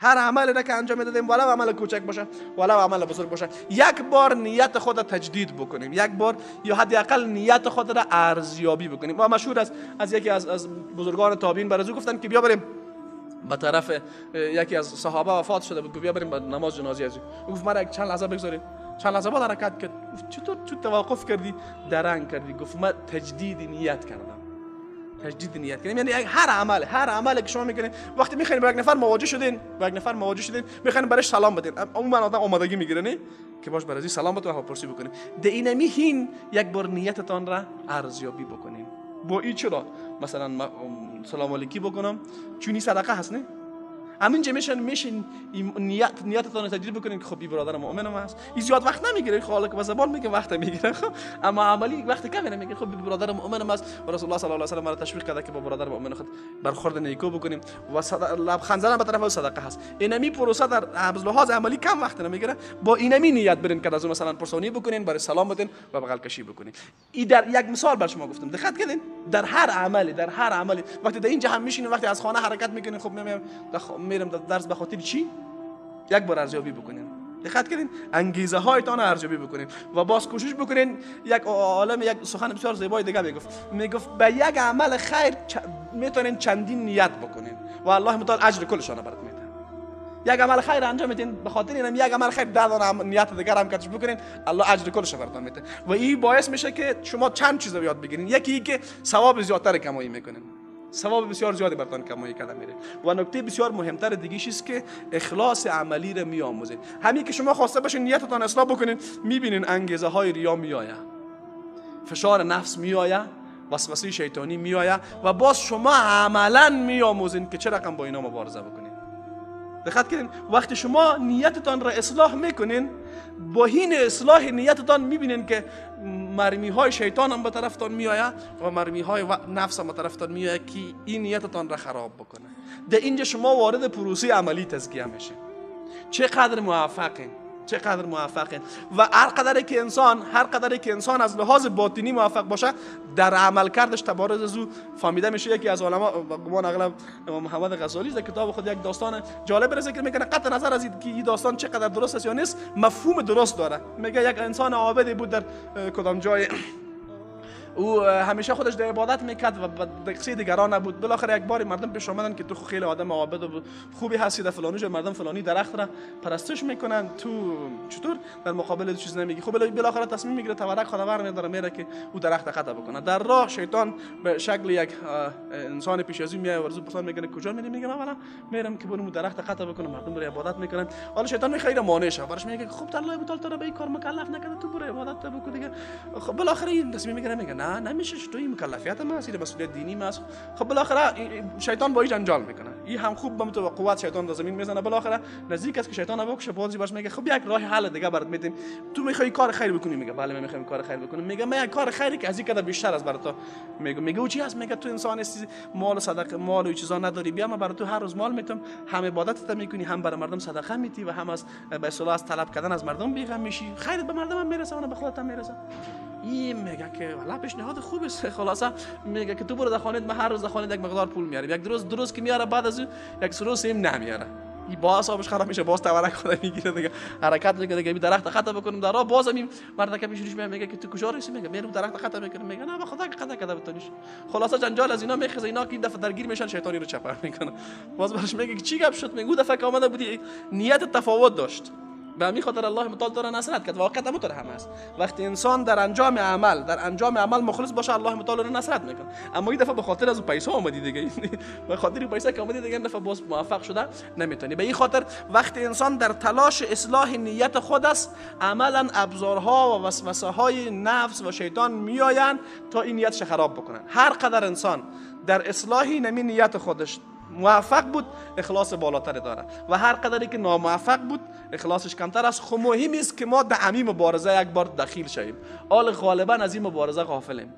هر عملی را که انجام میدادیم، ولو عمل کوچک باشه ولو عمل بزرگ باشه، یک بار نیت خود را تجدید بکنیم، یک بار یا حداقل نیت خود را ارزیابی بکنیم. و مشهور است از یکی از بزرگان تابعین بر از او گفتن که بیا بریم به طرف یکی از صحابه وفات شده بود، گفت بیا بریم به نماز جنازه از او. گفت مرا یک چند لحظه بگذارید. چند لحظه بعد حرکت کرد، گفت چطور تو توقف کردی، درنگ کردی؟ گفت من تجدید نیت کردم. تجدید نیت کردیم یعنی هر عملی که شما میکنین، وقتی میخواین با یک نفر مواجه شدین، میخواین برش سلام بدین، عموما آدم آمادگی میگیره نه که باش برازی سلام بده و پرسی بکنیم. در اینمی هین یک بار نیتتان را ارزیابی بکنین. با این چرا مثلا سلام علیکی بکنم، چون این صدقه هست نه؟ همینجا میشین نیتتان رو تجدید بکنین که خب این برادر مؤمنم هست. این زیاد وقت نمیگیره، خب حالا که به زبان میگه وقت میگیره، خب اما عملی وقت کمی نمیگیره. خب برادر مؤمنم هست و رسول الله صلی الله علیه و سلم مرا تشویق کرده که با برادر مؤمن خود برخورد نیکو بکنیم و لبخند زدن به طرف او صدقه هست. اینمی پروسه در لحاظ عملی کم وقت نمیگیره. با اینمی نیت برین که از مثلا پرسانی بکنین، برای سلام بدین و بغل کشی بکنین. این در یک مثال بر شما گفتم، دقت کردین؟ در هر عملی وقتی در اینجا هم میشینین، وقتی از خانه حرکت میکنین، خب میرم در درس به خاطر چی؟ یک بار ارزیابی بکنین. دقت کردین؟ انگیزه هایتان ارزیابی بکنین و باز کوشش بکنین. یک عالم یک سخن بسیار زیبای دیگه میگفت به یک عمل خیر میتونین چندین نیت بکنین و الله متعال اجر کلشان برات میده. یک عمل خیر انجام میدین، به خاطر اینم یک عمل خیر 10 دانه نیت دیگر هم کتش بکنین، الله اجر کلش براتون میده. و این باعث میشه که شما چند چیز رو یاد بگیرین. یکی ای که ثواب زیادتر کمایی میکنین، ثواب بسیار زیادی براتون کمایی کرده میره. و نکته بسیار مهمتر دیگه است که اخلاص عملی رو میآموزین. همین که شما خواسته باشین نیتتان اصلاح بکنین، میبینین انگیزه های ریا میآید، فشار نفس میآید، وسوسه شیطانی میآید و باز شما عملا میآموزین که چه رقم با اینا مبارزه بکنین. دقت کنین، وقتی شما نیتتان را اصلاح میکنین، با این اصلاح نیتتان میبینین که مرمی های شیطان هم به طرفتان میآید و مرمی های نفس هم به طرفتان میآید که این نیتتان را خراب بکنه. در اینجا شما وارد پروسه عملی تزکیه میشه. چقدر موفقین، چقدر موفقین. و هر قدری که انسان از لحاظ باطنی موفق باشه، در عمل کردش تبارز از او فهمیده میشه. یکی از علما گمان اغلب امام محمد غزالی در کتاب خود یک داستان جالب را ذکر میکنه. قطع نظر از اینکه این داستان چقدر درست است یا نیست، مفهوم درست داره. میگه یک انسان عابدی بود در کدام جای، او همیشه خودش در عبادت میکرد و به قصه دیگران نبود. بالاخره یک بار مردم پیش آمدن که تو خیلی آدم عابد و خوبی هستی، در فلانی جا مردم فلانی درخت را پرستش میکنن، تو چطور در مقابل چیز نمیگی؟ خب بالاخره تصمیم میگیره تورک خود ور میداره، میره که او درخت قطع بکنه. در راه شیطان به شکل یک انسان پیش از او میاد و از او پرسان میکنه کجا میری؟ میگه من والا میرم که برم درخت قطع بکنم، مردم برای عبادت میکنن. حالا شیطان میخواد مانع شه، براش میگه خب الله تعالی تو را به این کار مکلف نکرده، تو برو عبادت بکن دیگه. خب بالاخره این تصمیم میگیره، میگه نه نمیشه، تو این مکلفیت ما است، این مسئولیت دینی ما است. خب بالاخره شیطان با این جنجال میکنه، این هم خوب به تو قوت شیطان در زمین میزنه. بالاخره نزدیک است که شیطان بکشه، بازی باش میگه خب یک راه حل دیگه برات میدیم، تو میخوای کار خیر بکنی؟ میگه بله من میخوام کار خیر بکنم. میگه من یک کار خیری که از این کده بیشتر از برات تو میگه. میگه او چی هست؟ میگه تو انسان هستی، مال و صدقه مال و چیزا نداری، بیا من برات تو هر روز مال میتم، هم عبادتت میکنی، هم برای مردم صدقه میتی و هم از به اصطلاح از طلب کردن از مردم بیغم میشی، خیر به مردم هم میرسه و به خودت هم میرسه. این میگه که والا پیشنهاد خوب است. خلاصه میگه که تو برو در خانه، من هر روز در خانه یک مقدار پول میارم، یک درست که میاره، بعد از یک روز هم نمیاره، این باز آبش خراب میشه، باز تورک خود میگیره دیگه، حرکت میکنه دیگه، درخت خطا بکنم در راه. بازم این مردک پیش روش میگه که تو کجا رسی؟ میگه میرم درخت خطا میکنم. میگه نه به خدا که خطا کرده بتونیش. خلاصه جنجال از اینا میخزه، اینا که این دفعه درگیر میشن، شیطانی رو چپر میکنه. باز براش میگه که چی گپ شد؟ میگه دفعه که آمده بودی نیت تفاوت داشت، به همین خاطر الله متعال داره نصرت کرد. واقعا همونطور هم است، وقتی انسان در انجام عمل مخلص باشه، الله متعال رو نصرت میکنه. اما این دفعه به خاطر از پیسه اومدی دیگه، به خاطر پیسه که اومدی دیگه، این دفعه باز موفق شده نمیتونی. به این خاطر وقتی انسان در تلاش اصلاح نیت خود است، عملا ابزارها و وسوسه های نفس و شیطان میآیند تا این نیتش خراب بکنن. هر قدر انسان در اصلاح نیت خودش موفق بود، اخلاص بالاتری داره، و هر قدری که ناموفق بود اخلاصش کمتر است. خب مهم است که ما در همین مبارزه یک بار دخیل شویم. حال غالبا از این مبارزه غافلیم.